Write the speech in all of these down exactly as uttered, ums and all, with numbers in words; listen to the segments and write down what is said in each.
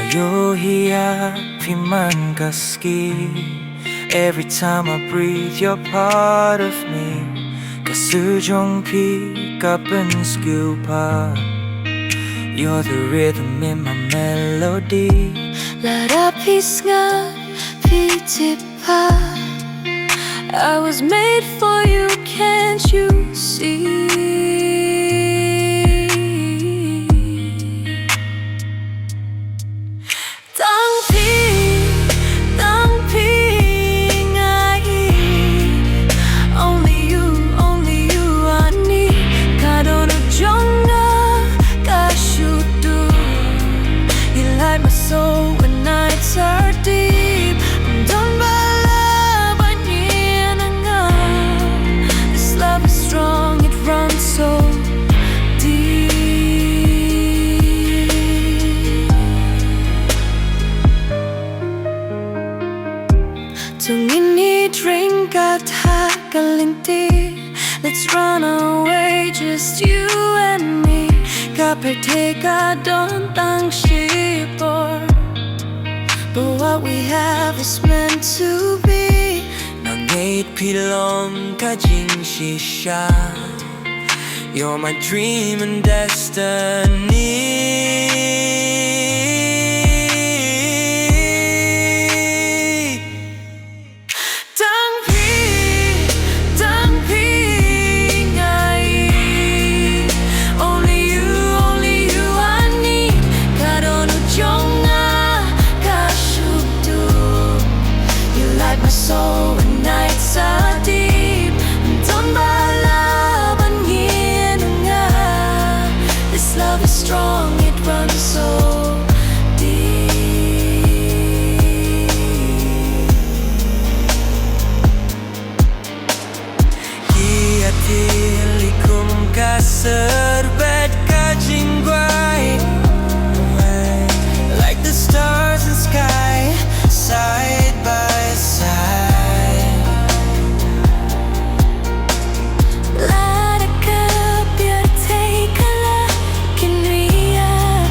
Yo hiya phi man ka ski. Every time I breathe, you're part of me. Ka sur jong phi ka pynsngewbha. You're the rhythm in my melody. Lada phi sngap, phi tip pat, I was made for you, can't you see? Tang phi, tang phi nga i. Only you, only you I need. Ka dohnud jong nga ka shu dur. You light my soul when nights are deep. Don ba lah ban ïa nga. This love is strong, it runs so deep. To ngin ïa drink kat ha ka lynti. Let's run away, just you and me. Ka pyrthei ka don tang shipor, but what we have is meant to be. Nga ngeit phi long ka jingshisha. You're my dream and destiny. Tang phi, tang phi nga i. Only you, only you I need. Ka dohnud jong nga ka shu dur. You light my soul when nights are deep. Don ba lah ban ïa nga. This love is strong, it runs so deep. Ki ïathil i kum ka syrbet ka jingkwai. Like the stars in sky, side by side. Lada ka pyrthei ka la kynriah,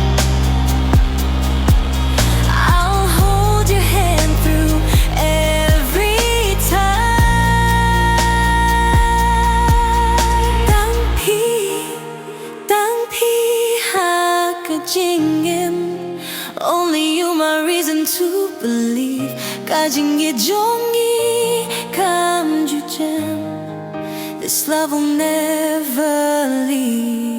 I'll hold your hand through every time. Tang phi, tang phi ha ka jingim. Only you my reason to believe. Ka jingïeit jong ngi kam ju jem. This love will never leave.